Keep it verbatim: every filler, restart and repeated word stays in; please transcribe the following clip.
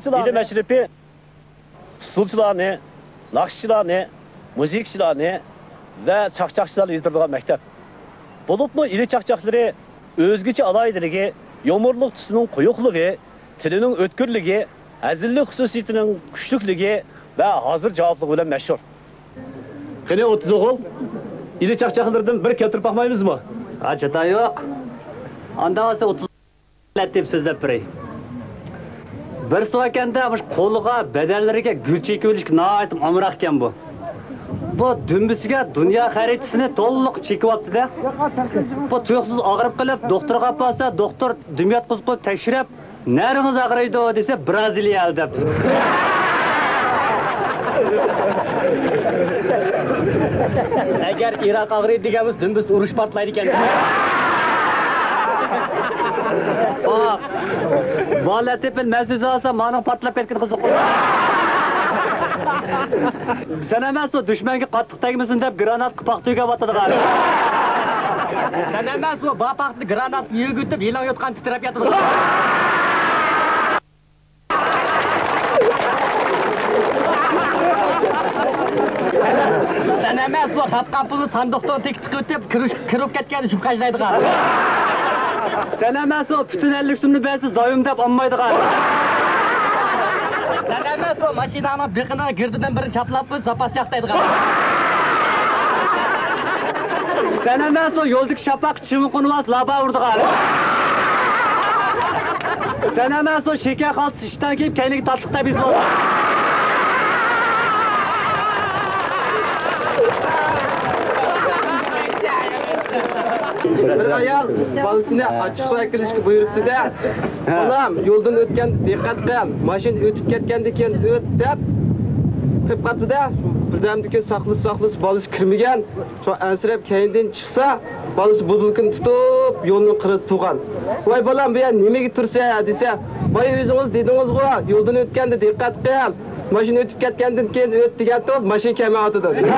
ئىلىم ئەشرىپى ئۇسسۇلچىلارنى، ناخشىچىلارنى، مۇزىكىچىلارنى ۋە چاقچاقچىلارنى يېتىلدۈرىدىغان مەكتەپ. بولۇپمۇ ئىلى چاقچاقلىرى ئۆزگىچە ئالاھىدىلىكى، يۇمۇرلۇق تۈسىنىڭ قويۇقلۇقى، تىلىنىڭ ئۆتكۈرلۈكى، ھەزىللىك خۇسۇسىيىتىنىڭ كۈچلۈكلۈكى ۋە ھازىر جاۋابلىقى بىلەن مەشھۇر. قېنى، ئوتتۇز ئوغۇل، ئىلى چاقچاقلىرىدىن بىر كەلتۈرۈپ باقمايمىزمۇ؟ ھاجىتى يوق. ئانداق بولسا ئوتتۇز لەتىپ سۆزلەپ بېرەي. بىرسى باركەندە، مۇشۇ قولىغا، بەدەنلىرىگە گۈل چېكىۋېلىشكە ناھايىتى ئامراقكەن بۇ. بۇ دۈمبىسىگە دۇنيا خەرىتىسىنى تولۇق چېكىۋاپتۇ-دە. بۇ تۇيۇقسىز ئاغرىپ قېلىپ، دوختۇرغا ئاپارسا، دوختۇر دۈم ياتقۇزۇپ قويۇپ تەكشۈرۈپ، «نەرىڭىز ئاغرىيدۇ؟» دېسە، «برازىلىيە» دەپتۇ. ئەگەر ئىراق ئاغرىيدۇ دېگەن بولسا، دۈمبىسى ئۇرۇش پارتلايدىكەن. ئا، بالە تېپىل مەسىز ئالسا، مانىڭ پارتلاپ كەتكىنى قىزىق. سەن ئەمەس ئۇ، دۈشمەنگە قاتتىق تەگمىسۇن دەپ گراناتقا پاختا يۆگەپ ئاتىدىغان. سەن ئەمەس ئۇ، باپاقنى گراناتقا يۆگىتىپ، يىلان يوتقان تىترەپ ياتىدىغان. سەن ئەمەس ئۇ، تاپقان پۇلنى ساندۇقتىن تىك تىقىۋېتىپ، كىرىپ كەتكەندە شۇ خەجلەيدىغان. سەن ئەمەس ئۇ، پۈتۈن ئەللىك سومنى بەرسە زايوم دەپ ئالمايدىغان. سەن ئەمەس ئۇ، ماشىناڭنىڭ بېقىنىڭ گىردىدىن بىرنى چاپلاپ قويۇپ، زاپاس چاقتايدىغان. سەن ئەمەس ئۇ، يولدىكى شاپاق چىۋىن قونۇۋالسا لابا ئۇرىدىغان. سەن ئەمەس ئۇ، شېكەر خالتىسى ئىشتان كىيىپ، كەينىگە تاتلىق تەبىز بولغان. بىر ئايال بالىسىنى ئاچچىقسۇ ئەكېلىشكە بۇيرۇپتۇ-دە، «بالام، يولدىن ئۆتكەندە دىققەت قىل، ماشىنا ئۆتۈپ كەتكەندىن كېيىن ئۆت» دەپ قويۇپ قاپتۇ-دە. بىردەمدىن كېيىن ساقلىسا ساقلىسا، بالىسى كىرمىگەن. شۇ ئەنسىرەپ كەينىدىن چىقسا، بالىسى بۇدۇلكىنى تۇتۇپ يولنىڭ قىرىدا تۇرغان. «ۋاي بالام، بۇ يەردە نېمىگە تۇرسەن؟» دېسە، «ۋاي، ئۆزىڭىز دېدىڭىزغۇ، يولدىن ئۆتكەندە دىققەت قىل، ماشىنا ئۆتۈپ كەتكەندىن كېيىن ئۆت دېگەنتىڭىز، ماشىنا كەلمەيۋاتىدۇ» دېدى.